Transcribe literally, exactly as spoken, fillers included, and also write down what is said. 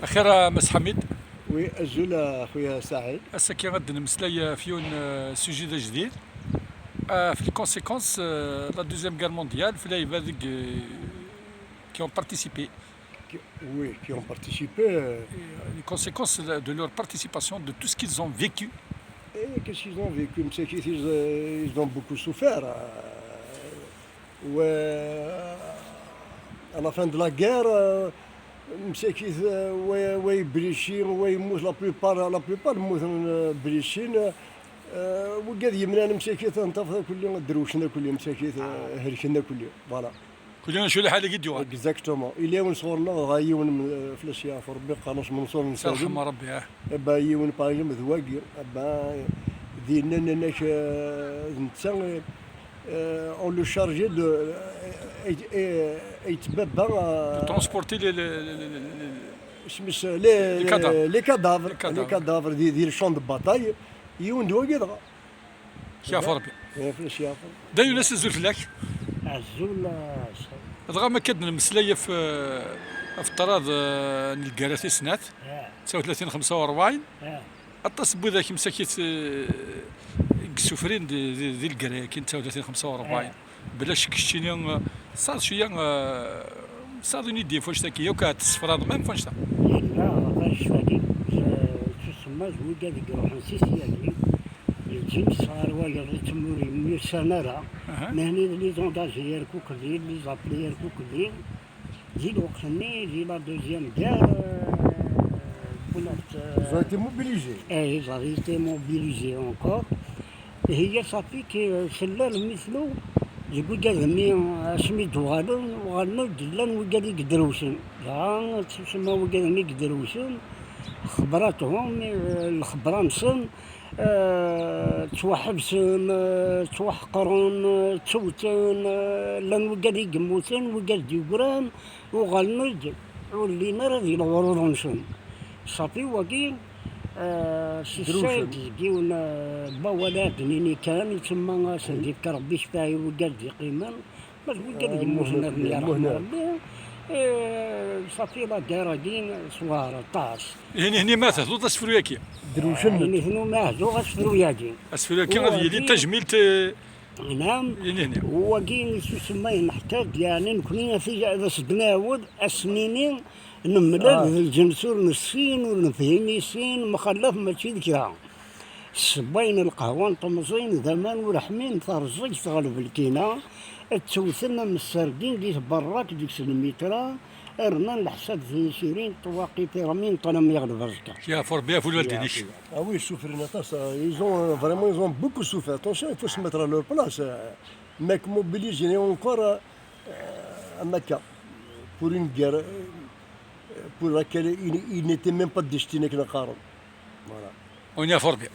Axir a Mass Ḥamid. Oui, azul a xuya Saɛid. Ass-agi ad d-nemmeslay ɣef yiwen, euh, sujet d ajdid. Euh, ɣef les conséquences, euh, de la Deuxième Guerre mondiale, ɣef les, euh, qui ont participé. Qui- Oui, qui ont participé. euh, Et, euh, les conséquences de leur participation, de tout ce qu'ils ont vécu. Et qu'est-ce qu'ils ont vécu? Msakit, ils, euh, ils ont beaucoup souffert. euh, و à la fin de la guerre, euh, مساكيت, euh, wa wa yeblicin, wa yemmut, la plupart, la plupart mmuten, euh, blicin. Euh, wigad yemnan مساكيت, tafeḍ akulli, drewcen akulli مساكيت, euh, helken akulli. Voilà. Kulli acu lḥal i d-yuɣal. Exactement. Yella yiwen sɣur-neɣ, dɣa yiwen, euh, fell-as yeɛfu Rebbi, qqaren-as Menṣur n Salim. Yerḥem Rebbi, ah. Eh ben, yiwen, par exemple, d wagi. Eh ben, dinna nnan-ak, euh, d netta, euh, on le chargé de, euh, ay- ay- ay yettbabba, euh, De transporter les, les, les, les, les- isem-is, les, Les cadavres. Les cadavres, Les cadavres. Les cadavres di, di le champ de bataille. Yiwen d wagi dɣa. Yeɛfu Rebbi. Yeɛfu Rebbi. Dayun, ass azul fell-ak. Azul, a Saɛid. Dɣa ma akka d-nemmeslay ɣef, ɣef ṭṭrad, eh, n lgirra tis snat, ah, tesɛa u tlatin xemsa u rebɛin. Ah. Aṭas n widak msakit, eh, i yessufrin di, di, di lgirra-agi n tesɛa u tlatin xemsa u rebɛin. Ah. Bla ccek keččini, eh, tesɛiḍ cwiya, eh, tesɛiḍ une idée ɣef wannect-agi, yakk ad tessefraḍ même ɣef wannect-a. Yella, ɣef wannect-agi, eh, tusemma d wigad i iruḥen si syagi. Yeǧǧa-tt ɣer wayeḍ i tmurt, ur yemyussan ara. Aha. Nehni d les engagés yerkukdi, les appelés yerkukdi. Di lweqt-nni, di la deuxième guerre, euh, wwiɣ-d, euh, Ils ont été mobilisés. Eh, ils ont été mobilisés encore. Hiya safi ki, euh, tella lmitlu deg wigad-nni, asmi d-uɣalen, uɣalen-d llan wigad i yedrewcen. Dɣa, ttusemma wigad-nni i yedrewcen, xebrathum, euh, lxebra-nsen, Eh, ttwaḥebsen, eh, ttwaḥeqren, eh, ttewten, eh, llan wigad i yemmuten, wigad d-yeggran, uɣalen-d ur llin ara di leɣrur-nsen. Ṣafi wagi, eh, si Ssaɛid deg yiwen, eh, n wawal ad d-nini kan, ittemma ad sen-d-yefk Rebbi ccfaɛ i wigad d-yeqqimen. Ma d wigad yemmuten ad myeṛḥem Rebbi, eh, ṣafi la guerre-agi tesweɛer aṭas. Ihni hni ma tehduḍ asefru-agi. Drewcen. Ihni hni ma hduɣ asefru-agi. Asefru-agi ad yili d tajmilt, eh, Naam. Ihni hni. Wagi isusem ma yenḥeṭṭa-d, yeɛni nekni ad as-d-nɛawed, ad as-nini nemlal d lǧens ur nessin, ur nefhim i sin, mxallaf mačči d kra. Ssewwayen lqahwa n temẓin d aman ur ḥmin, terẓeg teɣleb lkina, ttewten am ssergin di tberrak deg-s lmitra, rnan leḥsab tincirin, ṭṭwaqi pirmi n ṭṭlam yeɣleb aẓekka. Yeɛfu Rebbi, yeɛfu lwaldin-ik. Ah oui, ils souffrent aṭas, euh, ils ont, euh, vraiment, ils ont beaucoup souffert. Attention, il faut se mettre à leur place. Euh, mec mobilisé encore, euh, am akka, pour une guerre, euh, pour laquelle il, il n'était même pas destiné, akken qqaren. Voilà. Ur yeɛfu Rebbi.